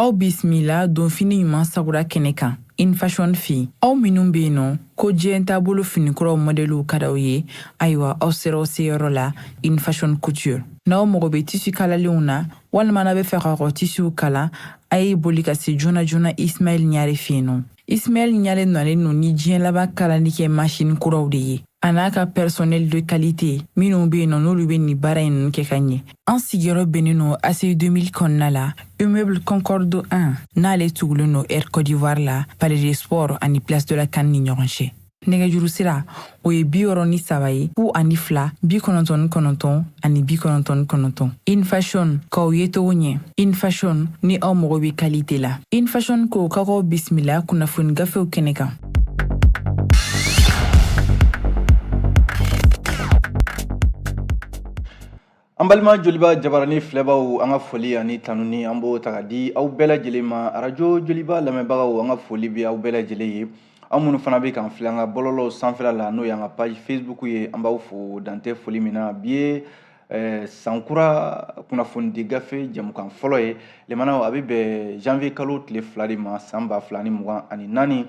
Aw bisimila donfini ɲuman sagura kɛnɛ kan In Fashion fɛ yen. Aw minnu bɛ yen nɔ ko diɲɛ taabolo finikuraw mɔdɛliw ka d'aw ye, ayiwa, aw sera aw seyɔrɔ la, In Fashion Couture. N'aw mago bɛ tissu kalalenw na, walima n'aw bɛ fɛ k'aw ka tissuw kala, a ye boli ka se joona joona Ismaël Ɲare fɛ yen nɔ. Ismaël Ɲare nalen don ni diɲɛ laban kalali kɛ machine kuraw de ye, a n'a ka personnel de qualité minnu bɛ yen nɔ, n'olu bɛ nin baara in ninnu kɛ ka ɲɛ. An sigiyɔrɔ bɛnnen don ACI 2000 kɔnɔna la, immeuble Concorde 1, n'ale tugulen don Air Côte d'Ivoire la, Palais des Sports ani Place de la CAN ni ɲɔgɔn cɛ. Nɛgɛjuru sira, o ye 63 ye, 02 99 ani 99. In Fashion, k'aw ye togo ɲɛ. In Fashion, ni aw mago bɛ qualité la. In Fashion ko k'aw bisimila kunnafoni gafew kɛnɛ kan. An balima Joliba jabarani filɛbaw, an ka foli ani tanuni, an b'o ta ka di aw bɛɛ lajɛlen ma. Arajo Joliba lamɛnbagaw, an ka foli bɛ aw bɛɛ lajɛlen ye. Aw minnu fana bɛ k'an filɛ an ka bɔlɔlɔw sanfɛla la, n'o y'an ka page Facebook ye, an b'aw fo dantɛ foli min na. Bi ye sankura kunnafonidi gafe jɛmukan fɔlɔ ye. Lemanaw, a bɛ bɛn janvier kalo tile 2 de ma, san 2024.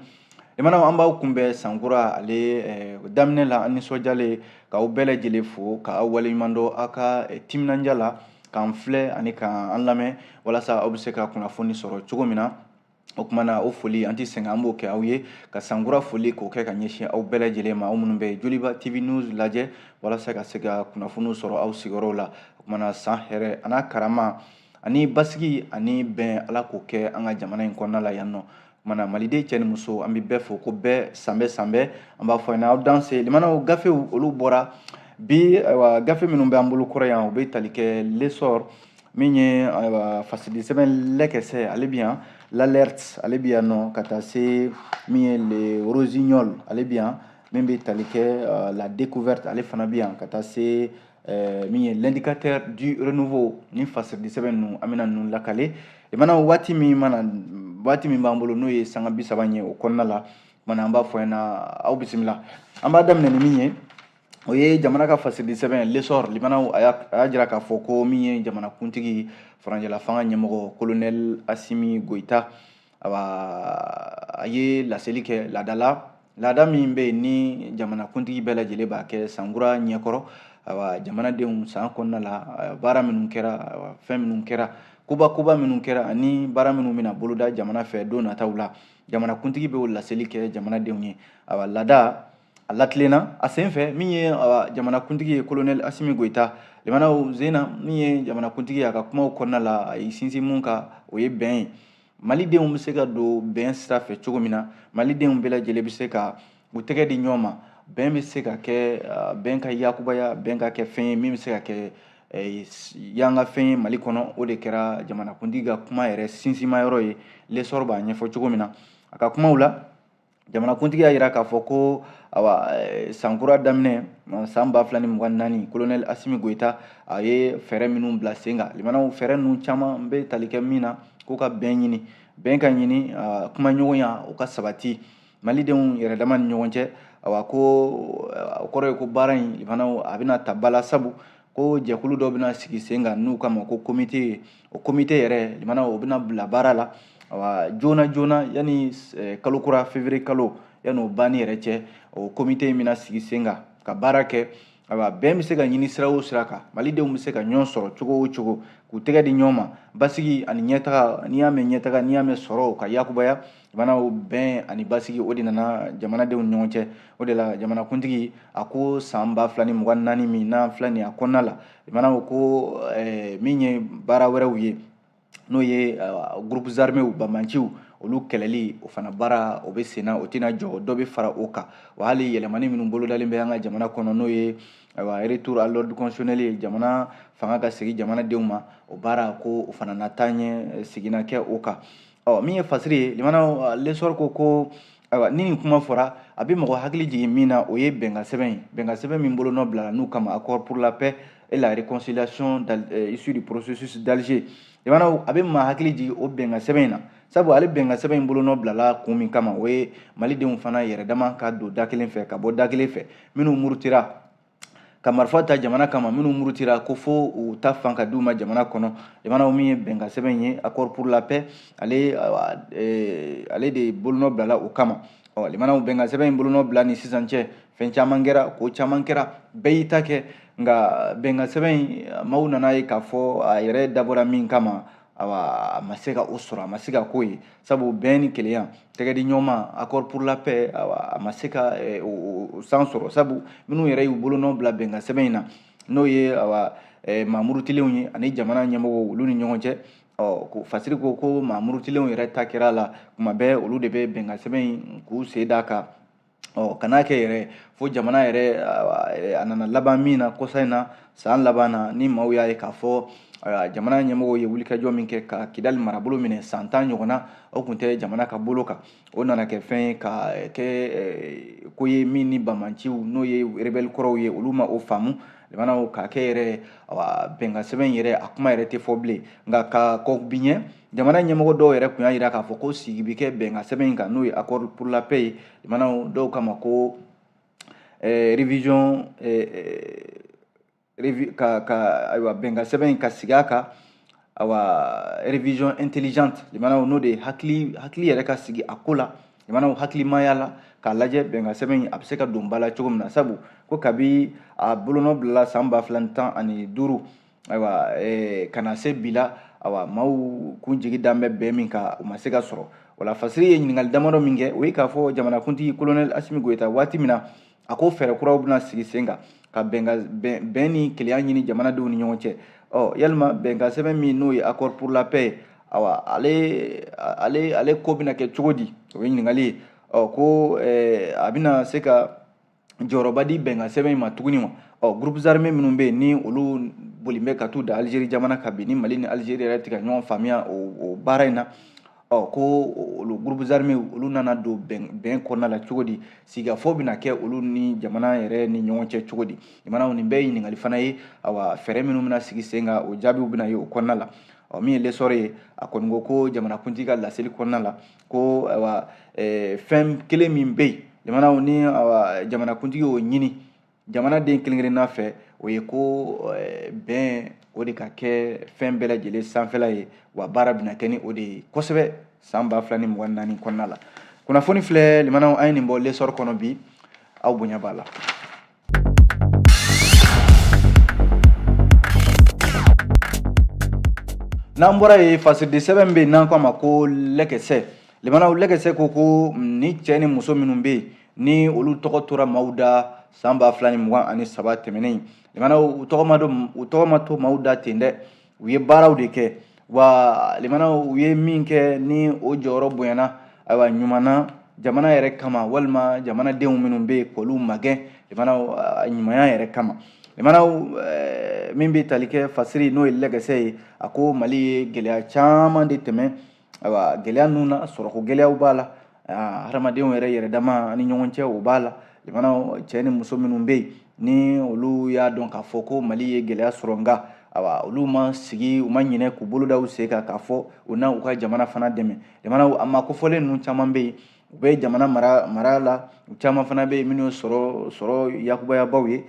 Lemanaw, an b'aw kunbɛn sankura ale daminɛ la, an nisɔndiyalen k'aw bɛɛ lajɛlen fo, k'aw waleɲuman dɔn aw ka timinandiya la k'an filɛ ani k'an lamɛn, walasa aw bɛ se ka kunnafoni sɔrɔ cogo min na. O tuma na, o foli, an tɛ sɛgɛn, an b'o kɛ aw ye, ka sankura foli k'o kɛ ka ɲɛsin aw bɛɛ lajɛlen ma, aw minnu bɛ Joliba TV News lajɛ walasa ka se ka kunnafoniw sɔrɔ aw sigiyɔrɔw la. O tuma na, san hɛrɛ an'a karama ani basigi ani bɛn, Ala k'o kɛ an ka jamana in kɔnɔna la yan nɔ. O tuma na, maliden cɛ ni muso, an bɛ bɛɛ fo ko bɛɛ sanbɛ sanbɛ. An b'a fɔ aw danse. Limanaw, gafew olu bɔra bi. Ayiwa, gafe minnu bɛ an bolo kɔrɔ yan, u bɛ tali kɛ L'Essor, min ye, ayiwa, fasidi sɛbɛn Lɛkɛsɛ, ale bi yan, L'Alerte, ale bi yan nɔ, ka taa se min ye Le Rossignol, ale bi yan, min bɛ tali kɛ La Découverte, ale fana bi yan, ka taa se min ye L'Indicateur du Renouveau. Ni fasidi sɛbɛn ninnu, an bɛna ninnu lakale. Limanaw, waati min mana, waati min b'an bolo, n'o ye sanga 30 ye, o kɔnɔna la kumana, an b'a fɔ ɲɛna, aw bisimila. An b'a daminɛ ni min ye, o ye jamana ka fasidi sɛbɛn L'Essor. Limanaw, a y'a jira k'a fɔ ko min ye jamanakuntigi, furancɛla fanga ɲɛmɔgɔ, colonel Assimi Goïta, awa, a ye laseli kɛ laada la, laada min bɛ yen ni jamanakuntigi bɛɛ lajɛlen b'a kɛ sankura ɲɛkɔrɔ. Awa, jamanadenw, san kɔnɔna la, baara minnu kɛra, fɛn minnu kɛra, koba koba minnu kɛra, ani baara minnu bɛna boloda jamana fɛ don nataw la, jamanakuntigi bɛ o laseli kɛ jamanadenw ye. Awa, laada a latilenna a sen fɛ, min ye jamanakuntigi ye, colonel Assimi Goïta. Limanaw, zena min ye jamanakuntigi ye, a ka kumaw kɔnɔna la, a y'i sinsin mun kan, o ye bɛn ye. Malidenw bɛ se ka don bɛn sira fɛ cogo min na, malidenw bɛɛ lajɛlen bɛ se ka u tɛgɛ di ɲɔgɔn ma, bɛn bɛ se ka kɛ, bɛn ka yakubaya, bɛn ka kɛ fɛn ye min bɛ se ka kɛ yanga fɛn ye Mali kɔnɔ. O de kɛra jamanakuntigi ka kuma yɛrɛ sinsinma yɔrɔ ye. L'Essor b'a ɲɛfɔ cogo min na, a ka kumaw la, jamanakuntigi y'a jira k'a fɔ ko, awa, sankura daminɛ san 2024, colonel Assimi Goïta a ye fɛɛrɛ minnu bila sen kan. Limanaw, fɛɛrɛ ninnu caman bɛ tali kɛ min na, ko ka bɛn ɲini, bɛn ka ɲini, kumaɲɔgɔnya o ka sabati malidenw yɛrɛ dama ni ɲɔgɔn cɛ. Awa, ko o kɔrɔ ye ko baara in, limanaw, a bɛna ta ba la, sabu ko jɛkulu dɔ bɛna sigi sen kan n'u kama ko komite. O komite yɛrɛ, limanaw, o bɛna bila baara la, awa, joona joona, yanni kalo kura, février kalo, yanni o banni yɛrɛ cɛ, o komite in bɛna sigi sen kan ka baara kɛ. Ayiwa, bɛn bɛ se ka ɲini sira o sira kan, malidenw bɛ se ka ɲɔgɔn sɔrɔ cogo o cogo k'u tɛgɛ di ɲɔgɔn ma, basigi ani ɲɛtaga. N'i y'a mɛn ɲɛtaga, n'i y'a mɛn sɔrɔ ka yakubaya, limanaw, bɛn ani basigi, o de nana jamanadenw ni ɲɔgɔn cɛ. O de la jamanakuntigi a ko san 2024 min n'an filɛ nin ye, a kɔnɔna la, limanaw, ko min ye baara wɛrɛw ye, n'o ye groupes armés banbanciw, olu kɛlɛli, o fana baara o bɛ senna, o tɛna jɔ, dɔ bɛ fara o kan. Wa hali yɛlɛmani minnu bolodalen bɛ an ka jamana kɔnɔ, n'o ye, ayiwa, retour à l'ordre constitutionnel ye, jamana fanga ka segin jamanadenw ma, o baara ko o fana na taa ɲɛ, seginna kɛ o kan. Ɔ, min ye fasiri ye, limanaw, L'Essor ko, ayiwa, ni nin kuma fɔra, a bɛ mɔgɔ hakili jigin min na, o ye bɛnkan sɛbɛn ye, bɛnkan sɛbɛn min bolonɔ bilala n'u kama Accord pour la paix et la réconciliation issu du processus d'Alger. Limanaw, a bɛ maa hakili jigin o bɛnkan sɛbɛn in na, sabu ale bɛnkan sɛbɛn in bolonɔ bilala kun min kama, o ye malidenw fana yɛrɛ dama ka don da kelen fɛ ka bɔ da kelen fɛ, minnu murutira ka marifa ta jamana kama, minnu murutira ko fo u ta fan ka di u ma jamana kɔnɔ. Jamanaw min ye bɛnkan sɛbɛn ye, accord pour la paix, ale de bolonɔ bilala o kama. Ɔ limanaw, bɛnkan sɛbɛn in bolonɔ bila ni sisan cɛ, fɛn caman kɛra, ko caman kɛra, bɛɛ y'i ta kɛ. Nka bɛnkan sɛbɛn in, maaw nana ye k'a fɔ a yɛrɛ dabɔra min kama, awa, a ma se ka o sɔrɔ, a ma se ka k'o ye. Sabu bɛn ni kelenya, tɛgɛ di ɲɔgɔn ma, accord pour la paix, awa, a ma se ka o san sɔrɔ. Sabu minnu yɛrɛ y'u bolonɔ bila bɛnkan sɛbɛn in na, n'o ye, awa, maa murutilenw ye ani jamana ɲɛmɔgɔw, olu ni ɲɔgɔn cɛ, ɔ ko Fasiri ko maa murutilenw yɛrɛ ta kɛra la kuma bɛɛ, olu de bɛ bɛnkan sɛbɛn in k'u sen d'a kan. Ɔ kana kɛ yɛrɛ fo jamana yɛrɛ a nana laban min na kɔsa in na, san laban na, ni maaw y'a ye k'a fɔ jamana ɲɛmɔgɔw ye wulikajɔ min kɛ ka Kidali marabolo minɛ san 10 ɲɔgɔn na, o tun tɛ jamana ka bolo kan. O nana kɛ fɛn ye ka kɛ ko ye min ni banbanciw, n'o ye rebelle kɔrɔw ye, olu ma o faamu. Jamanaw k'a kɛ yɛrɛ, bɛnkan sɛbɛn yɛrɛ, a kuma yɛrɛ tɛ fɔ bilen. Nka ka kɔ bi ɲɛ, jamana ɲɛmɔgɔ dɔw yɛrɛ tun y'a jira k'a fɔ ko sigi bɛ kɛ bɛnkan sɛbɛn in kan, n'o ye accord pour la paix ye. Jamanaw dɔw kama ko révision ka, ayiwa, bɛnkan sɛbɛn in ka sigi a kan, awa, révision intelligente. Jamanaw, n'o de ye hakili yɛrɛ ka sigi a ko la, jamanaw hakilimaya la, k'a lajɛ bɛnkan sɛbɛn in a bɛ se ka don ba la cogo min na. Sabu ko kabi a bolonɔ bilala san 2015, ayiwa, ka na se bi la, awa, maaw kun jigi dan bɛ bɛn min kan, u ma se ka sɔrɔ. Wala Fasiri ye ɲininkali damadɔ min kɛ, o ye k'a fɔ jamanakuntigi colonel Asimi Goyita, waati min na a ko fɛɛrɛ kuraw bɛna sigi sen kan ka bɛn ni kelenya ɲini jamanadenw ni ɲɔgɔn cɛ, ɔ yalima bɛnkan sɛbɛn min n'o ye accord pour la paix, awa, ale ko bɛna kɛ cogo di? O ye ɲininkali ye. Ɔ ko a bɛna se ka jɔyɔrɔba di bɛnkan sɛbɛn in ma tuguni wa? Ɔ groupes armés minnu bɛ yen, ni olu boli bɛ ka t'u da Algérie jamana kan bi, ni Mali ni Algérie yɛrɛ tɛ ka ɲɔgɔn faamuya o baara in na, ɔ ko olu groupes armés, olu nana don bɛn kɔnɔna la cogo di? Sigikafɔ bɛna kɛ olu ni jamana yɛrɛ ni ɲɔgɔn cɛ cogo di? Jamanaw, nin bɛɛ ye ɲininkali fana ye. Awa, fɛɛrɛ minnu bɛna sigi sen kan, o jaabiw bɛna ye o kɔnɔna la. Ɔ min ye L'Essor ye, a kɔni ko ko jamanakuntigi ka laseli kɔnɔna la ko, ayiwa, fɛn kelen min bɛ yen, jamanaw ni, awa, jamanakuntigi y'o ɲini jamanaden kelen kelenna fɛ, o ye ko bɛn, o de ka kɛ fɛn bɛɛ lajɛlen sanfɛla ye, wa baara bɛna kɛ ni o de ye kosɛbɛ san 2024 kɔnɔna la. Kunnafoni filɛ, limanaw, an ye nin bɔ L'Essor kɔnɔ bi, aw bonya b'a la. N'an bɔra yen, fasiridi sɛbɛn bɛ yen n'an ko a ma ko Lɛkɛsɛ. Limanaw, Lɛkɛsɛ ko ni cɛ ni muso minnu bɛ yen, ni olu tɔgɔ tora maaw da san 2023 tɛmɛnen, limanaw, u tɔgɔ ma to maaw da ten dɛ, u ye baaraw de kɛ. Wa limanaw, u ye min kɛ ni o jɔyɔrɔ bonyana, ayiwa, ɲuman na jamana yɛrɛ kama, walima jamanadenw minnu bɛ yen k'olu magɛn, limanaw, ɲumanya yɛrɛ kama. Limanaw, min bɛ tali kɛ fasiri, n'o ye Lɛkɛsɛ ye, a ko Mali ye gɛlɛya caman de tɛmɛ. Ayiwa, gɛlɛya ninnu na, sɔrɔko gɛlɛyaw b'a la, hadamadenw yɛrɛ yɛrɛ dama ni ɲɔgɔn cɛ, o b'a la. Limanaw, cɛ ni muso minnu bɛ yen, ni olu y'a dɔn k'a fɔ ko Mali ye gɛlɛya sɔrɔ, nka awa, olu ma sigi, u ma ɲinɛ k'u bolo da u sen kan k'a fɔ u na u ka jamana fana dɛmɛ. Limanaw, a ma kofɔlen ninnu caman bɛ yen, u bɛ jamana mara la, u caman fana bɛ yen minnu ye sɔrɔ yakubayabaw ye,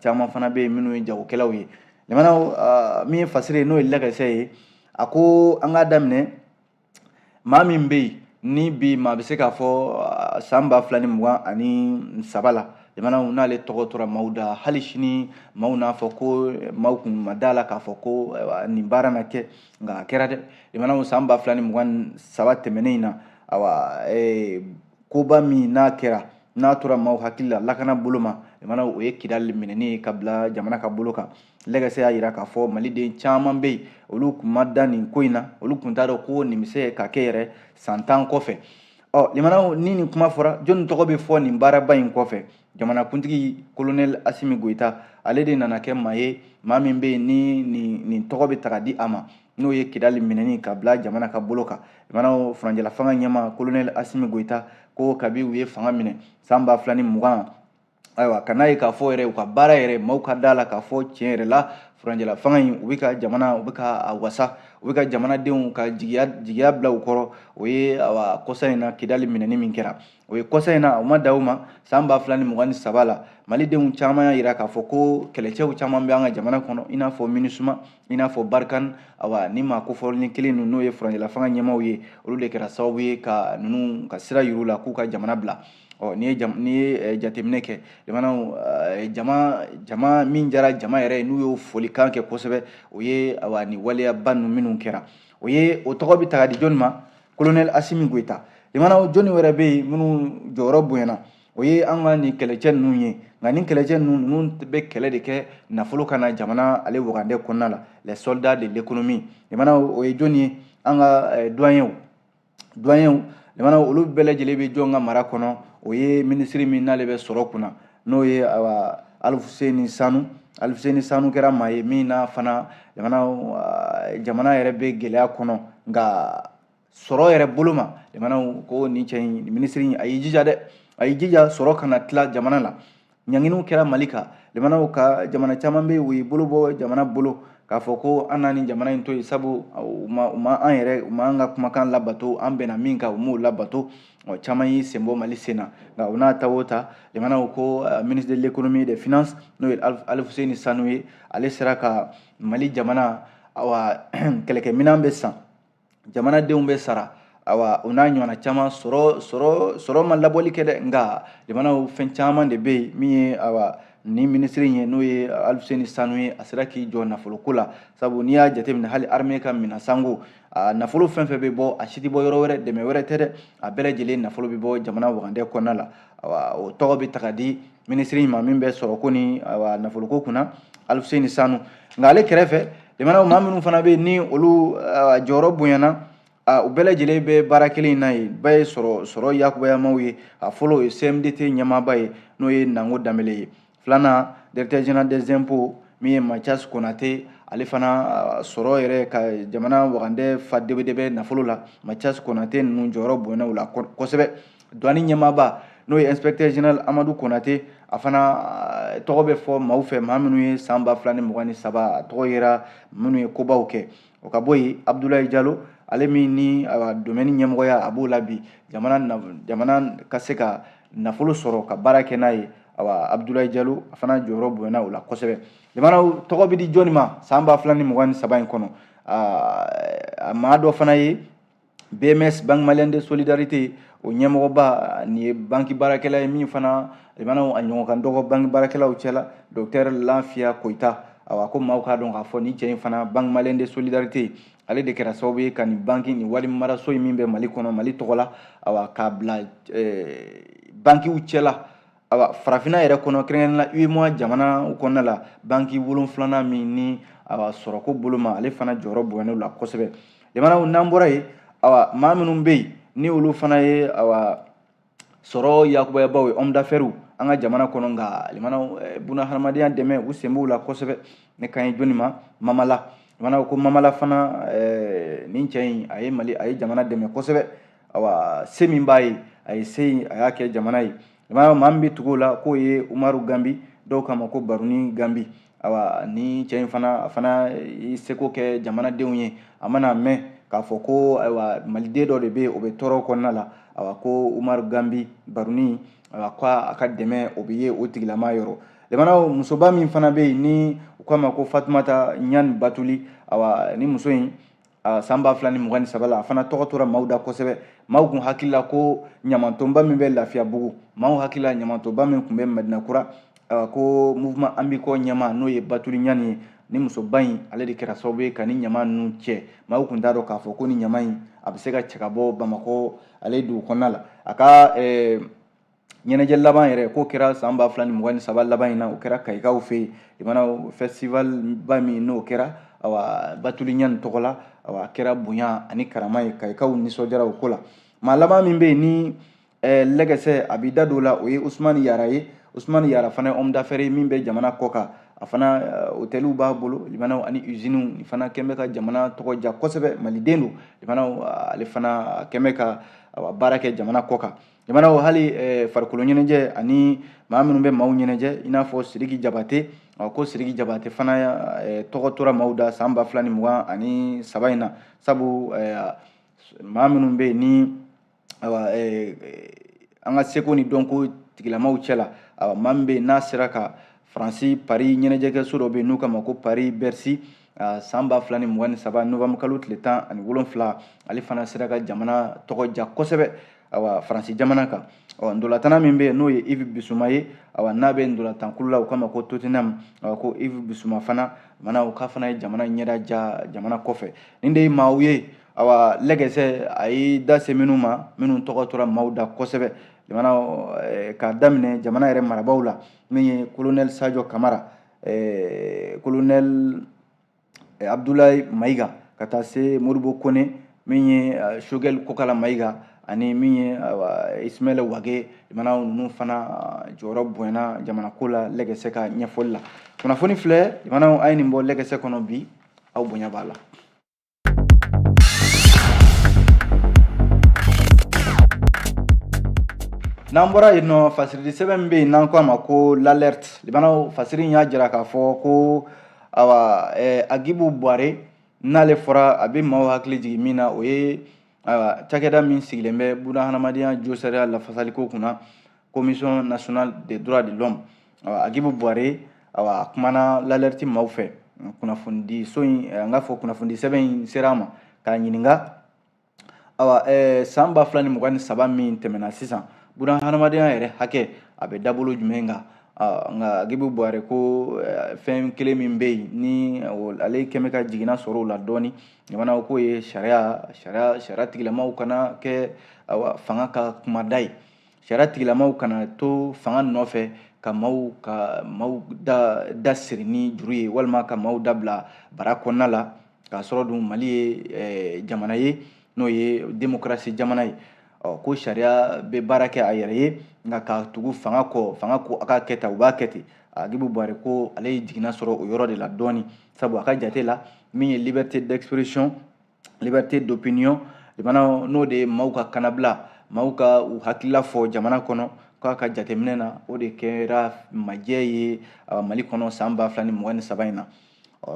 caman fana bɛ yen minnu ye jagokɛlaw ye. Limanaw, min ye fasiri ye, n'o ye Lɛkɛsɛ ye, a ko an k'a daminɛ maa min bɛ yen ni bi maa bɛ se k'a fɔ san 2023 la, jamanaw, n'ale tɔgɔ tora maaw da hali sini, maaw n'a fɔ ko maaw kun ma da la k'a fɔ ko nin baara na kɛ, nka a kɛra dɛ. Jamanaw, san 2023 tɛmɛnen in na, awa, koba min n'a kɛra, n'a tora maaw hakili la lakana bolo ma, jamanaw, o ye Kidali minɛni ye ka bila jamana ka bolo kan. Lɛkɛsɛ y'a jira k'a fɔ maliden caman bɛ yen, olu kun ma da nin ko in na, olu kun t'a dɔn ko nin bɛ se ka kɛ yɛrɛ san 10 kɔfɛ. Ɔ limanaw, ni nin kuma fɔra, jɔnni tɔgɔ bɛ fɔ nin baaraba in kɔfɛ? Jamanakuntigi colonel Asimi Goyita, ale de nana kɛ maa ye, maa min bɛ yen ni nin tɔgɔ bɛ ta ka di a ma, n'o ye Kidali minɛni ka bila jamana ka bolo kan. Limanaw, furancɛla fanga ɲɛmaa colonel Asimi Goyita ko kabi u ye fanga minɛ san 2020, ayiwa, ka n'a ye k'a fɔ yɛrɛ u ka baara yɛrɛ, maaw ka da la k'a fɔ tiɲɛ yɛrɛ la, furancɛla fanga in, u bɛ ka jamana, u bɛ ka a wasa, U bɛ ka jamanadenw ka jigiya bila u kɔrɔ. O ye awa kɔsa in na Kidali minɛni min kɛra, o ye kɔsa in na, o ma da o ma. San 2023 la, malidenw caman y'a yira k'a fɔ ko kɛlɛcɛw caman bɛ an ka jamana kɔnɔ, i n'a fɔ MINUSMA, i n'a fɔ Barkhane. Awa ni maa kofɔlen kelen ninnu, n'o ye furancɛla fanga ɲɛmaaw ye, olu de kɛra sababu ye ka ninnu ka sira yir'u la k'u ka jamana bila. Ɔ n'i ye jateminɛ kɛ, jamanaw jama min jara jama yɛrɛ ye, n'u y'o folikan kɛ kosɛbɛ, o ye awa nin waleyaba ninnu minnu kɛra, o ye o tɔgɔ bɛ ta ka di jɔnni ma? Colonel Assimi Goïta. Jamanaw jɔnni wɛrɛ bɛ yen minnu jɔyɔrɔ bonyana? O ye an ka nin kɛlɛcɛ ninnu ye. Nka nin kɛlɛcɛ ninnu bɛ kɛlɛ de kɛ nafolo ka na jamana ale wagandɛ kɔnɔna la, les soldats de l'économie. Jamanaw, o ye jɔnni ye? An ka douaniers. Jamanaw, olu bɛɛ lajɛlen bɛ jɔn ka mara kɔnɔ? O ye minisiri min n'ale bɛ sɔrɔ kunna, n'o ye awa Alifuseni Sanu. Alifuseni Sanu kɛra maa ye min n'a fana jamana yɛrɛ bɛ gɛlɛya kɔnɔ, nka sɔrɔ yɛrɛ bolo ma. Jamanaw ko nin cɛ in, minisiri in, a y'i jija dɛ, a y'i jija sɔrɔ kana tila jamana la. Ɲanginiw kɛra Mali kan. Jamanaw ka jamana caman bɛ yen, u y'i bolo bɔ jamana bolo k'a fɔ ko an n'a ni jamana in to yen, sabu u ma an yɛrɛ, u ma an ka kumakan labato, an bɛnna min kan, u m'o labato. Ɔ caman y'i sen bɔ Mali sen na. Nka o n'a ta o ta, jamanaw ko ministre de l'économie et des finances, n'o ye Alifuseni Sanu ye, ale sera ka Mali jamana, awa kɛlɛkɛminɛn bɛ san, jamanadenw bɛ sara, awa o n'a ɲɔgɔnna caman. Sɔrɔ ma labɔli kɛ dɛ, nka jamanaw, fɛn caman de bɛ yen min ye awa ni minisiri ye, n'o ye Alifuseni Sanu ye, a sera k'i jɔ nafoloko la. Sabu n'i y'a jateminɛ, hali armée ka minɛn sanko, a nafolo fɛn fɛn bɛ bɔ, a si tɛ bɔ yɔrɔ wɛrɛ, dɛmɛ wɛrɛ tɛ dɛ, a bɛɛ lajɛlen nafolo bɛ bɔ jamana wagandɛ kɔnɔna la. Awa o tɔgɔ bɛ ta ka di minisiri ma min bɛ sɔrɔko ni awa nafoloko kunna, Alifuseni Sanu. Nka ale kɛrɛfɛ, jamanaw, maa minnu fana bɛ yen ni olu jɔyɔrɔ bonyana, u bɛɛ lajɛlen bɛ baara kelen in na yen, bɛɛ ye sɔrɔ yakubayamaw ye. A fɔlɔ, o ye CMDT ɲɛmaaba ye, n'o ye Nango Danbele ye. Filanan, directeur général des impôts min ye Mathias Konate, ale fana sɔrɔ yɛrɛ ka jamana wagandɛ fa debedebe nafolo la. Mathias Konate ninnu jɔyɔrɔ bonyana u la kosɛbɛ. Douane ɲɛmaaba, n'o ye inspecteur général Amadu Konate, a fana tɔgɔ bɛ fɔ maaw fɛ, maa minnu ye san 2023 a tɔgɔ yera, minnu ye kobaw kɛ. O ka bɔ yen, Abdoulaye Diallo, ale min ni domaine ɲɛmɔgɔya a b'o la bi, jamana ka se ka nafolo sɔrɔ ka baara kɛ n'a ye, awa Abdoulaye Diallo, a fana jɔyɔrɔ bonyana o la kosɛbɛ. Jamanaw, tɔgɔ bɛ di jɔnni ma san 2023 in kɔnɔ? A maa dɔ fana ye BMS, Banque Malienne de Solidarité, o ɲɛmɔgɔba. Nin ye banki baarakɛla ye min fana jamanaw a ɲɔgɔn kan dɔgɔ banki baarakɛlaw cɛla, docteur Lafiya Koyita. Awa ko maaw k'a dɔn k'a fɔ nin cɛ in fana, Banque Malienne de Solidarité, ale de kɛra sababu ye ka nin banki, nin wari maraso in min bɛ Mali kɔnɔ, Mali tɔgɔ la, awa k'a bila bankiw cɛla, awa farafinna yɛrɛ kɔnɔ, kɛrɛnkɛrɛnnenya la UEMOA jamana kɔnɔna la, banki wolonfilanan min ni awa sɔrɔko bolo ma, ale fana jɔyɔrɔ bonyana o la kosɛbɛ. Jamanaw, n'an bɔra yen, awa maa minnu bɛ yen ni olu fana ye awa sɔrɔ yakubayabaw ye, homme d'affaires an ka jamana kɔnɔ, nka limanaw buna hadamadenya dɛmɛ, u sen b'u la kosɛbɛ. Ne kan ye jɔnni ma? Mamala. Jamanaw ko Mamala fana, nin cɛ in, a ye Mali, a ye jamana dɛmɛ kosɛbɛ. Awa se min b'a ye, a ye se in, a y'a kɛ jamana ye. Jamana, maa min bɛ tugu o la, k'o ye Umaru Gambi, dɔw k'a ma ko Baruni Gambi. Awa ni cɛ in fana, a fana y'i seko kɛ jamanadenw ye. A mana mɛn k'a fɔ ko ayiwa maliden dɔ de bɛ yen, o bɛ tɔɔrɔ kɔnɔna la, awa ko Umaru Gambi Baruni, awa ko a ka dɛmɛ o bɛ ye o tigilama yɔrɔ. Jamanaw, musoba min fana bɛ yen ni u k'a ma ko Fatumata Ɲani Batuli, awa ni muso in, san 2023 la, a fana tɔgɔ tora maaw da kosɛbɛ. Maaw kun hakili la ko ɲamantonba min bɛ Lafiyabugu, maaw hakili la ɲamantonba min tun bɛ Madinakura, ko mouvement Ambikɔ ɲɛma, n'o ye Batuli Ɲani ye, ni musoba in, ale de kɛra sababu ye ka ni ɲama ninnu cɛ. Maaw kun t'a dɔn k'a fɔ ko ni ɲama in, a bɛ se ka cɛ ka bɔ Bamakɔ ale dugu kɔnɔna la. A ka ɲɛnajɛ laban yɛrɛ k'o kɛra san 2023 laban in na, o kɛra Kayikaw fɛ yen. Jamana festival ba min n'o kɛra, awa Batuli Ɲani tɔgɔ la, awa a kɛra bonya ani karama ye, Kayikaw nisɔndiyara o ko la. Maa laban min bɛ yen ni lɛgɛsɛ a b'i da don o la, o ye Usumani Yara ye. Usumani Yara fana ye homme d'affaires ye min bɛ jamana kɔ kan. A fana hôteliw b'a bolo, limanaw, ani usines. Nin fana kɛn bɛ ka jamana tɔgɔ ja kosɛbɛ, maliden don. Limanaw, ale fana kɛn bɛ ka awa jamana tɔgɔ ja kosɛbɛ. baara kɛ jamana kɔ kan. Jamana o hali farikolo ɲɛnajɛ ani maa minnu bɛ maaw ɲɛnajɛ, i n'a fɔ Sidiki Jabate, ko Sidiki Jabate fana tɔgɔ tora maaw da san 2023 in na, sabu maa minnu bɛ yen ni an ka seko ni dɔnko tigilamaw cɛ la, maa min bɛ yen n'a sera ka Faransi Paris ɲɛnajɛkɛso dɔ bɛ yen n'u k'a ma ko Paris Bercy, san 2023 novembre kalo tile 17, ale fana sera ka jamana tɔgɔ ja kosɛbɛ Faransi jamana kan. Ndolatana min bɛ yen n'o ye Yves Bissouma ye, n'a bɛ ndolatankulu la u k'a ma ko Tottenham, ko Yves Bissouma fana mana o k'a fana ye jamana ɲɛda ja jamana kɔfɛ. Nin de ye maaw ye lɛgɛsɛ a ye da se minnu ma, minnu tɔgɔ tora maaw da kosɛbɛ jamana, k'a daminɛ jamana yɛrɛ marabaaw la, min ye colonel Sadio Kamara, colonel Abdoulaye Maïga, ka taa se Modibo Kone, min ye Choguel Kokala Maïga, ani min ye Ismaël Wagué. Jamana ninnu fana jɔyɔrɔ bonyana jamana ko la lɛgɛsɛ ka ɲɛfɔli la. Kunnafoni filɛ jamana, a ye nin bɔ lɛgɛsɛ kɔnɔ bi, aw bonya b'a la. N'an bɔra yen nɔ, fasiridi sɛbɛn min bɛ yen n'an ko a ma ko l'alerte, limanaw fasiri in y'a jira k'a fɔ ko awa Agibu Buware, n'ale fɔra a bɛ maaw hakili jigin min na, o ye ayiwa cakɛda min sigilen bɛ buna hadamadenya josariya lafasaliko kunna, Commission nationale des droits de l'homme. Agibu Buware awa a kumana l'alerte maaw fɛ, kunnafonidi so in, an k'a fɔ kunnafonidi sɛbɛn in sera a ma k'a ɲininka awa san 2023 min tɛmɛna sisan, buna hadamadenya yɛrɛ hakɛ a bɛ dabolo jumɛn kan? Nka Agibu Buware ko fɛn kelen min bɛ yen ni ale kɛmɛ ka jiginna sɔrɔ o la dɔɔni, jamana k'o ye sariya tigilamaw kana kɛ awa fanga ka kumada ye, sariya tigilamaw kana to fanga nɔfɛ ka maaw da siri ni juru ye, walima ka maaw dabila bara kɔnɔna la, k'a sɔrɔ dun Mali ye jamana ye n'o ye démocratie jamana ye. Ko sariya bɛ baara kɛ a yɛrɛ ye, nka ka tugu fanga kɔ, fanga ko a k'a kɛ tan, u b'a kɛ ten. Agibu Buware ko ale ye jiginna sɔrɔ o yɔrɔ de la dɔɔni, sabu a ka jate la min ye liberté d'expression, liberté d'opinion, jamana n'o de ye maaw ka kanabila, maaw ka u hakilila fɔ jamana kɔnɔ, k'a ka jateminɛ na o de kɛra majɛ ye Mali kɔnɔ san 2023 in na.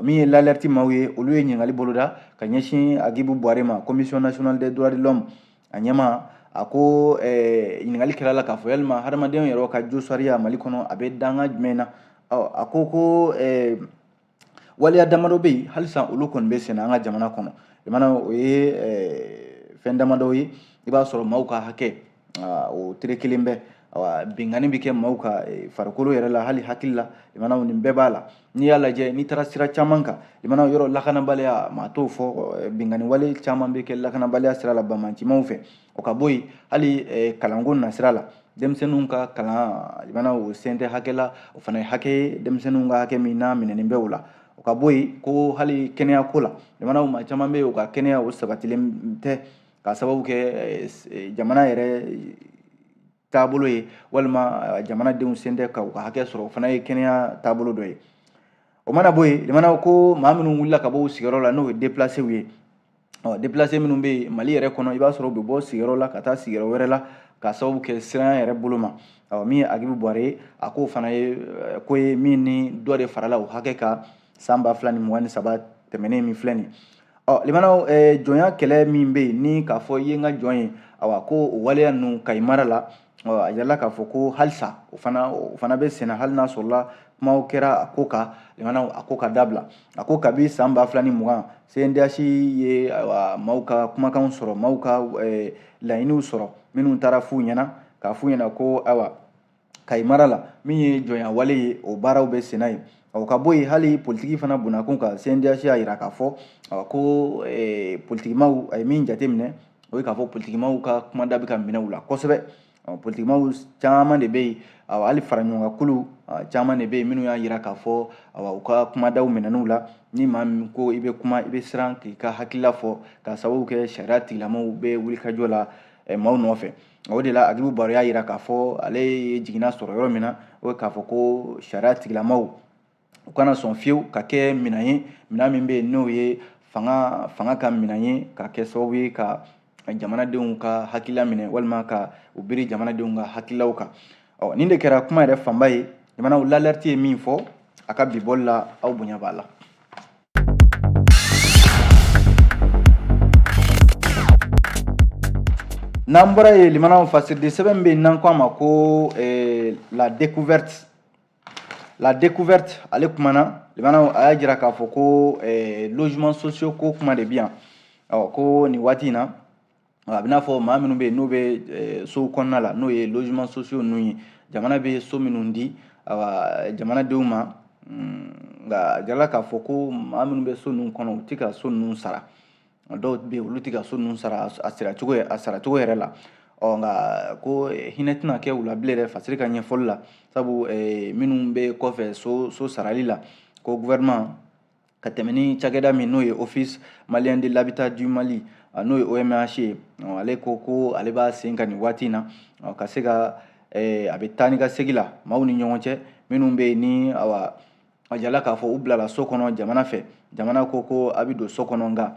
Min ye l'alerte maaw ye, olu ye ɲininkali boloda ka ɲɛsin Agibu Buware ma, Commission nationale des droits de l'homme a ɲɛmaa. A ko ɲininkali kɛra la k'a fɔ yalima hadamadenw yɛrɛ ka josariya Mali kɔnɔ a bɛ danga jumɛn na? A ko waleya damadɔ bɛ yen halisa olu kɔni bɛ senna an ka jamana kɔnɔ. Jamana o ye fɛn damadɔ ye, i b'a sɔrɔ maaw ka hakɛ o tere kelen bɛ, binkanni bɛ kɛ maaw ka farikolo yɛrɛ la, hali hakili la, jamana nin bɛɛ b'a la. N'i y'a lajɛ, n'i taara sira caman kan, jamana yɔrɔ lakanabaliya, maa t'o fɔ, binkanni wale caman bɛ kɛ lakanabaliya sira la banbaancimaw fɛ. O ka bɔ yen, hali kalanko nasira la, denmisɛnninw ka kalan, jamana o sen tɛ hakɛ la, o fana ye hakɛ ye, denmisɛnninw ka hakɛ min n'a minɛnen bɛ o la. O ka bɔ yen, ko hali kɛnɛyako la, jamana maa caman bɛ yen u ka kɛnɛya o sabatilen tɛ, k'a sababu kɛ jamana yɛrɛ taabolo ye, walima jamanadenw sen tɛ ka u ka hakɛ sɔrɔ, o fana ye kɛnɛya taabolo dɔ ye. O mana bɔ yen, jamana ko maa minnu wulila ka bɔ u sigiyɔrɔ la, n'o ye déplacé ye, déplacé minnu bɛ yen Mali yɛrɛ kɔnɔ, i b'a sɔrɔ u bɛ bɔ sigiyɔrɔ la ka taa sigiyɔrɔ wɛrɛ la, k'a sababu kɛ siranya yɛrɛ bolo ma. Min ye Agibu Buware ye, a k'o fana ye ko ye min ni dɔ de farala o hakɛ kan san 2023 tɛmɛnen min filɛ nin ye. Limanaw, jɔnya kɛlɛ min bɛ yen ni k'a fɔ i ye n ka jɔn ye, awa ko o waleya ninnu Kayi mara la, a yirala k'a fɔ ko halisa o fana bɛ senna, hali n'a sɔrɔla kumaw kɛra a ko kan, limanaw a ko ka dabila. A ko kabi san 2020 CNDH ye maaw ka kumakanw sɔrɔ, maaw ka laɲiniw sɔrɔ, minnu taara f'u ɲɛna k'a f'u ɲɛna ko ayiwa Kayi mara la min ye jɔnya wale ye, o baaraw bɛ senna yen. O ka bɔ yen, hali politiki fana bonnakun kan, CNDH y'a jira k'a fɔ ko politikimaw a ye min jateminɛ, o ye k'a fɔ politikimaw ka kumada bɛ ka minɛ u la kosɛbɛ. Politikimaw caman de bɛ yen, hali faraɲɔgɔnkankulu caman de bɛ yen minnu y'a jira k'a fɔ u ka kumadaw minɛn'u la. Ni maa min ko i bɛ kuma, i bɛ siran k'i ka hakilila fɔ, k'a sababu kɛ sariya tigilamɔgɔw bɛ wulikajɔ la maaw nɔfɛ. O de la Agibu Buware y'a jira k'a fɔ ale ye jiginna sɔrɔ yɔrɔ min na, o ye k'a fɔ ko sariya tigilamɔgɔw u kana sɔn fiyewu ka kɛ minɛn ye, minɛn min bɛ yen n'o ye fanga ka minɛn ye, ka kɛ sababu ye ka Jamanadenw ka hakilila minɛ walima ka u biri jamanadenw ka hakililaw kan. Ɔ, nin de kɛra kuma yɛrɛ fanba ye. Jamanaw, L'Alerte ye min fɔ a ka bi bɔli la, aw bonya b'a la. N'an bɔra yen, limanaw, fasiridi sɛbɛn bɛ yen n'an ko a ma ko La Découverte. La Découverte, ale kumana, limanaw, a y'a jira k'a fɔ ko logement sociaux ko kuma de bɛ yan. Ɔ, ko nin waati in na, a bɛ n'a fɔ maa minnu bɛ yen n'u bɛ sow kɔnɔna la, n'o ye logement sociaux ninnu ye, jamana bɛ so minnu di, awa, jamanadenw ma. Nka a jirala k'a fɔ ko maa minnu bɛ so ninnu kɔnɔ, u tɛ ka so ninnu sara. Dɔw bɛ yen, olu tɛ ka so ninnu sara a saracogo a saracogo yɛrɛ la. Ɔ, nka ko hinɛ tɛna kɛ u la bilen dɛ, Fasiri ka ɲɛfɔli la, sabu minnu bɛ kɔfɛ so sarali la, ko gouvernement ka tɛmɛ ni cakɛda min n'o ye Office malien de l'habitat du Mali, n'o ye OMH ye, ale ko ko ale b'a sen kan nin waati in na ka se ka a bɛ taa ni ka segin la maaw ni ɲɔgɔn cɛ minnu bɛ yen ni, awa, a jirala k'a fɔ u bilala so kɔnɔ jamana fɛ. Jamana ko ko a bɛ don so kɔnɔ, nka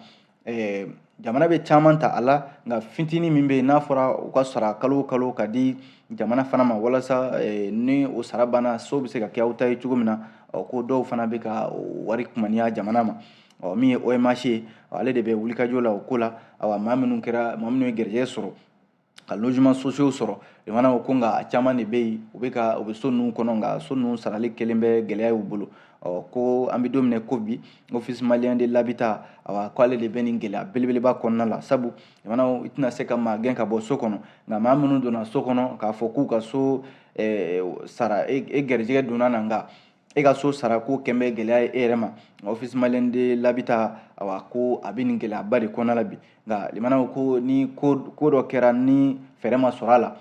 jamana bɛ caman ta a la, nka fitinin min bɛ yen n'a fɔra u ka sara kalo o kalo ka di jamana fana ma, walasa ni o sara banna, so bɛ se ka kɛ aw ta ye cogo min na. Ɔ, ko dɔw fana bɛ ka wari kumaniya jamana ma. Ɔ, min ye OMH ye, ale de bɛ wulikajɔ la o ko la. Awa, maa minnu kɛra maa minnu ye garijɛgɛ sɔrɔ ka logement sociaux sɔrɔ, limana, ko nka a caman de bɛ yen, u bɛ ka u bɛ so ninnu kɔnɔ, nka so ninnu sarali kelen bɛ gɛlɛya y'u bolo. Ɔ, ko an bɛ don min na ko bi, Office malien de l'habitat, awa, ko ale de bɛ nin gɛlɛya belebeleba kɔnɔna la, sabu limana, i tɛna se ka maa gɛn ka bɔ so kɔnɔ, nka maa minnu donna so kɔnɔ k'a fɔ k'u ka so sara, e garijɛgɛ donna na, nka e ka so sara ko kɛn bɛ gɛlɛya ye e yɛrɛ ma. Office malien de l'habitat, awa, ko a bɛ nin gɛlɛyaba de kɔnɔna la bi. Nka limanaw, ko ni ko dɔ kɛra ni fɛɛrɛ ma sɔrɔ a la,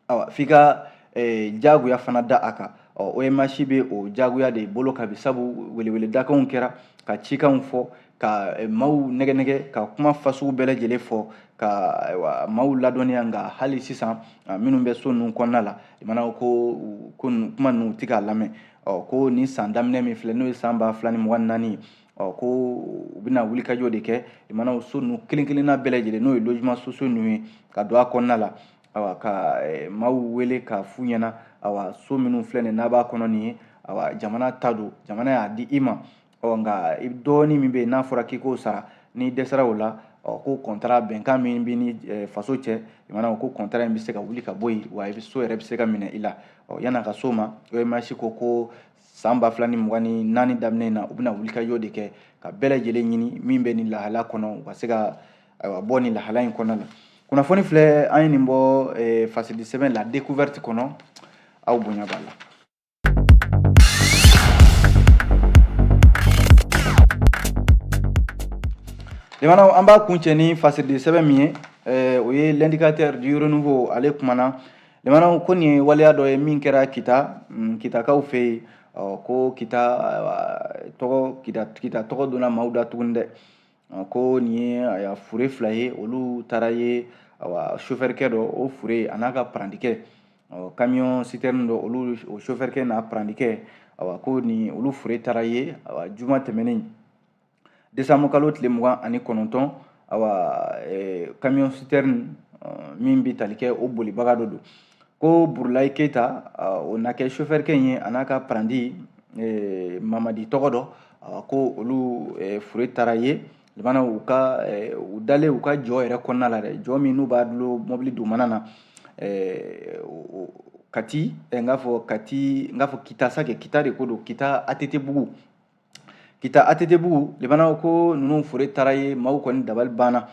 awa, f'i ka jagoya fana da a kan. Ɔ, OMH bɛ o jagoya de bolo kan bi, sabu weleweledakanw kɛra ka cikanw fɔ, ka maaw nɛgɛ nɛgɛ, ka kuma fasugu bɛɛ lajɛlen fɔ, ka, ayiwa, maaw ladɔnniya. Nka hali sisan, minnu bɛ so ninnu kɔnɔna la, limanaw, ko kuma ninnu u tɛ k'a lamɛn. Ɔ, ko nin san daminɛ min filɛ, n'o ye san 2024 ye, ɔ, ko u bɛna wulikajɔ de kɛ, limanaw, so ninnu kelen kelenna bɛɛ lajɛlen, n'o ye logement sociaux ninnu ye, ka don a kɔnɔna la, awa, ka maaw wele ka f'u ɲɛna, awa, so minnu filɛ nin n'a b'a kɔnɔ nin ye, awa, jamana ta don, jamana y'a di i ma. Ɔ, nka dɔɔnin min bɛ yen n'a fɔra k'i k'o sara, n'i dɛsɛra o la, ɔ, ko contrat bɛnkan min b'i ni faso cɛ, limanaw, ko contrat in bɛ se ka wuli ka bɔ yen, wa i bɛ so yɛrɛ bɛ se ka minɛ i la. Ɔ, yan'a ka s'o ma, OMH ko ko san 2024 daminɛ in na, u bɛna wulikajɔ de kɛ ka bɛɛ lajɛlen ɲini min bɛ nin lahala kɔnɔ, u ka se ka, ayiwa, bɔ nin lahala in kɔnɔna la. Kunnafoni filɛ, an ye nin bɔ fasidi sɛbɛn La Découverte kɔnɔ, aw bonya b'a la. Limanaw, an b'a kuncɛ ni fasidi sɛbɛn min ye, o ye L'Indicateur du Renouveau. Ale kumana, limanaw, ko nin ye waleya dɔ ye min kɛra Kita, Kitakaw fɛ yen. Ko Kita tɔgɔ, Kita tɔgɔ donna maaw da tuguni dɛ. Ko nin ye, ayiwa, fure fila ye, olu taara ye, awa, chauffeur-kɛ dɔ, o fure a n'a ka parantikɛ, camion citerne dɔ, olu o chauffeur-kɛ n'a parantikɛ, awa, ko nin olu fure taara ye, awa, juma tɛmɛnen, décembre kalo tile 29, awa, camion citerne min bɛ tali kɛ, o bolibaga dɔ don, ko Burulayi Keyita, o na kɛ chauffeur-kɛ in ye, a n'a ka paranti Mamadi tɔgɔ dɔ, ko olu fure taara ye, limana, u ka u dalen u ka jɔ yɛrɛ kɔnɔna la dɛ, jɔ min n'u b'a dulon mobili dugumana na, Kati, n k'a fɔ Kati, n k'a fɔ Kita sa kɛ, Kita de ko don, Kita ATT bugu, Kita ATT bugu, limanaw, ko ninnu fure taara ye, maaw kɔni dabali banna.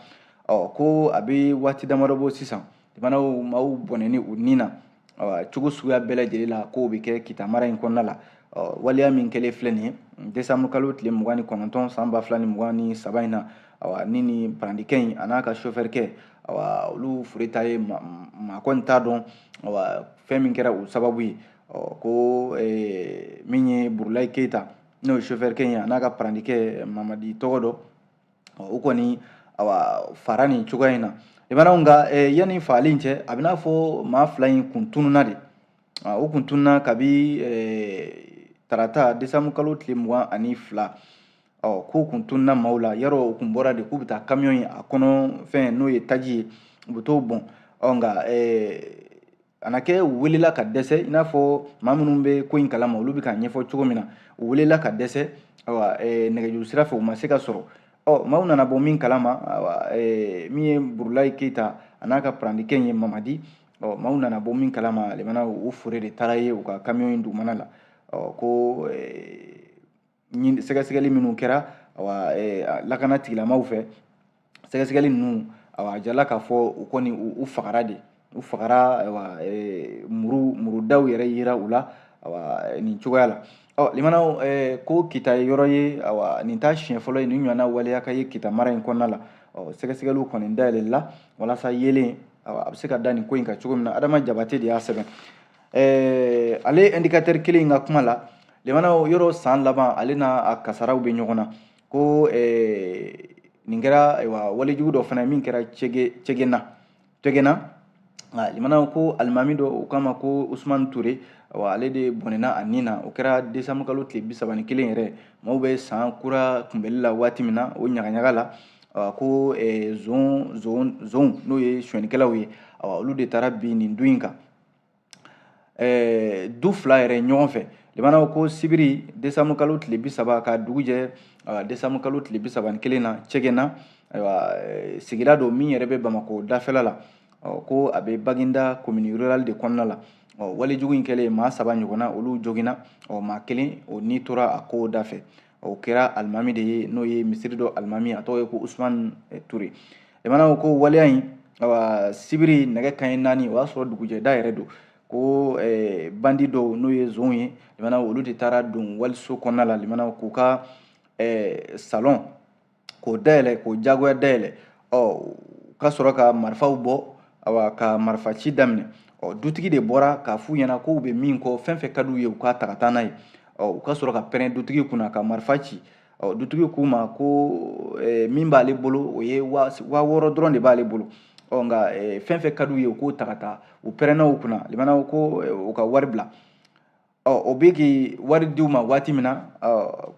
Ɔ, ko a bɛ waati damadɔ bɔ sisan, limanaw, maaw bɔnɛni u ni na, awa, cogo suguya bɛɛ lajɛlen la, k'o bɛ kɛ Kita mara in kɔnɔna la. Ɔ, waleya min kɛlen filɛ nin ye, décembre kalo tile 29 san 2023 in na, awa, ni parantikɛ in a n'a ka chauffeur kɛ, awa, olu fure ta ye, maa kɔni t'a dɔn, awa, fɛn min kɛra o sababu ye. Ɔ, ko min ye Burulayi Keyita, n'o ye chauffeur kɛ in ye, a n'a ka parantikɛ Mamadi tɔgɔ dɔ, o kɔni, awa, fara nin cogoya in na, limanaw. Nka yanni fagali in cɛ, a bɛ n'a fɔ maa fila in kun tununna de, o kun tununna kabi tarata décembre kalo tile 22. Ɔ k'u kun tununna maaw la, yarɔ u kun bɔra de k'u bɛ taa kamiyɔn ye, a kɔnɔ fɛn n'o ye taji ye, u bɛ t'o bɔn. Ɔ nka a na kɛ u welela ka dɛsɛ, i n'a fɔ maa minnu bɛ ko in kalama, olu bɛ k'a ɲɛfɔ cogo min na, u welela ka dɛsɛ. Ayiwa, nɛgɛjuru sira fɛ u ma se ka sɔrɔ. Ɔ maaw nana bɔ min kalama, ayiwa, min ye Burulayi Keyita a n'a ka parantikɛ ye Mamadi, ɔ maaw nana bɔ min kalama, limana u fure de taara ye u ka kamiyɔn in dugumana la. Ɔ ko sɛgɛsɛgɛli minnu kɛra, awa, lakana tigilamaw fɛ, sɛgɛsɛgɛli ninnu, awa, a jirala k'a fɔ u kɔni u fagara de, u fagara. Ayiwa, murudaw yɛrɛ yera u la, awa, nin cogoya la. Ɔ limanaw, ko Kita ye yɔrɔ ye, awa, nin t'a siɲɛ fɔlɔ ye nin ɲɔgɔnna waleya ka ye Kita mara in kɔnɔna la. Ɔ sɛgɛsɛgɛliw kɔni dayɛlɛla walasa yelen, awa, a bɛ se ka da nin ko in kan cogo min na. Adama Jabate de y'a sɛbɛn. Ale indicateur kelen in ka kuma la, limanaw, yɔrɔ san laban ale n'a a kasaraw bɛ ɲɔgɔn na, ko nin kɛra, ayiwa, walejugu dɔ fana min kɛra Cɛgɛna. Cɛgɛna, limanaw, ko alimami dɔ, u k'a ma ko Usumani Ture, awa, ale de bɔnɛna a ni na. O kɛra desanburu kalo tile 31 yɛrɛ, maaw bɛ san kura kunbɛli la waati min na, o ɲagaɲaga la, awa, ko zon zon zon n'o ye sonyɛnikɛlaw ye, awa, olu de taara bin nin du in kan, du fila yɛrɛ ɲɔgɔn fɛ. Limanaw, ko sibiri desanburu kalo tile 30 ka dugu jɛ desanburu kalo tile 31 na, Cɛgɛna, ayiwa, sigida don min yɛrɛ bɛ Bamakɔ dafɛla la, ko a bɛ Baginda commune rurale de kɔnɔna la. Ɔ walejugu in kɛlen, maa saba ɲɔgɔnna olu joginna, ɔ maa kelen o ni tora a ko da fɛ. O kɛra alimami de ye, n'o ye misiri dɔ alimami, a tɔgɔ ye ko Usumani Ture. Limanaw, ko waleya in, awa, sibiri nɛgɛ kanɲɛ 4, o y'a sɔrɔ dugujɛda yɛrɛ don, ko bandi dɔw n'o ye zonw ye, limanaw, olu de taara don waliso kɔnɔna la, limanaw, k'u ka salon k'o dayɛlɛ, k'o jagoya dayɛlɛ, ɔ ka sɔrɔ ka marifaw bɔ, awa, ka marifa ci daminɛ. Ɔ dutigi de bɔra k'a f'u ɲɛna k'u bɛ min kɔ, fɛn fɛn ka d'u ye, u k'a ta ka taa n'a ye. Ɔ u ka sɔrɔ ka pɛrɛn dutigi kunna ka marifa ci. Ɔ dutigi k'u ma ko min b'ale bolo, o ye 6000 dɔrɔn de b'ale bolo. Ɔ nka fɛn fɛn ka d'u ye, u k'o ta ka taa. U pɛrɛnna u kunna, limanaw, ko u ka wari bila. Ɔ o bɛ k'i wari di u ma waati min na,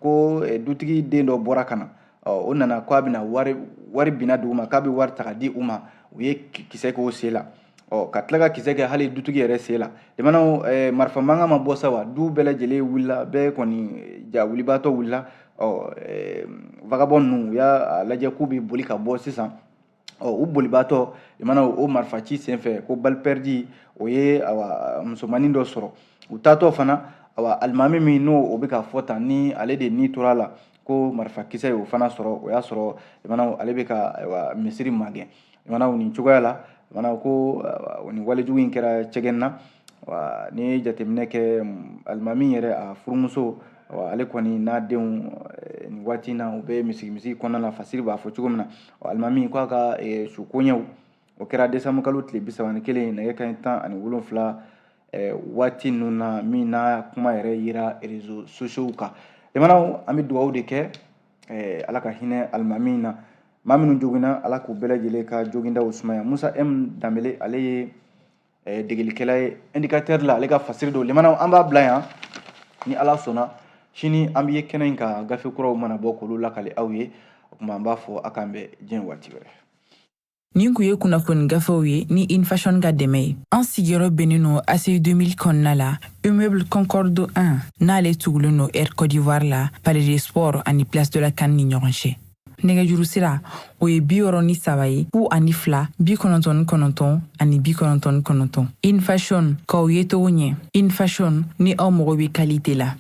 ko dutigi den dɔ bɔra ka na. Ɔ o nana ko a bɛna wari, wari binna dugu ma, k'a bɛ wari ta ka di u ma, u ye kisɛ k'o sen la, ɔ ka tila ka kisɛ kɛ hali dutigi yɛrɛ sen la. Limanaw, marifa mankan ma bɔ sa wa, du bɛɛ lajɛlen wulila, bɛɛ kɔni ja wulibaatɔ wulila. Ɔ vagabond ninnu, u y'a lajɛ k'u bɛ boli ka bɔ sisan. Ɔ u bolibaatɔ, limanaw, o marifa ci senfɛ, ko balle perdue o ye, awa, musomanin dɔ sɔrɔ. U taatɔ fana, awa, alimami min n'o o bɛ ka fɔ tan, ni ale de ni tora a la, ko marifa kisɛ y'o fana sɔrɔ. O y'a sɔrɔ, limanaw, ale bɛ ka, ayiwa, misiri magɛn. Limanaw, nin cogoya la, limanaw, ko nin walejugu in kɛra Cɛgɛn wa. N'i ye jateminɛ kɛ, alimami yɛrɛ a furumuso, ale kɔni n'a denw, nin waati in na, u bɛ misigi misigi kɔnɔna la, fasiri b'a fɔ cogo min na. Alimami ko a ka su koɲɛw, o kɛra desanburu kalo tile 31, nɛgɛ kanɲɛ 17 waati ninnu na, min n'a kuma yɛrɛ yira réseaux sociaux kan. Limanaw, an bɛ dugawu de kɛ, Ala ka hinɛ alimami na. Maa minnu joginna, Ala k'u bɛɛ lajɛlen ka jogindaw sumaya. Musa M Danbele, ale ye degelikɛla ye indicateur la, ale ka fasiri don. Limanaw, an b'a bila yan. Ni Ala sɔnna, sini an bɛ ye kɛnɛ in kan, gafe kuraw mana bɔ k'olu lakale aw ye. O tuma an b'a fɔ a k'an bɛn diɲɛ waati wɛrɛ. Nin kun ye kunnafoni gafew ye ni Infashion ka dɛmɛ ye. An sigiyɔrɔ bɛnnen don ACI 2000 kɔnɔna la, immeuble Concorde 1, n'ale tugulen don Air Côte d'Ivoire la, Palais des Sports ani Place de la CAN ni ɲɔgɔn cɛ. Nɛgɛjuru sira, o ye 63 ye, 02 99 ani 99. Infashion, k'aw ye cogo ɲɛ. Infashion, ni aw mago bɛ qualité la.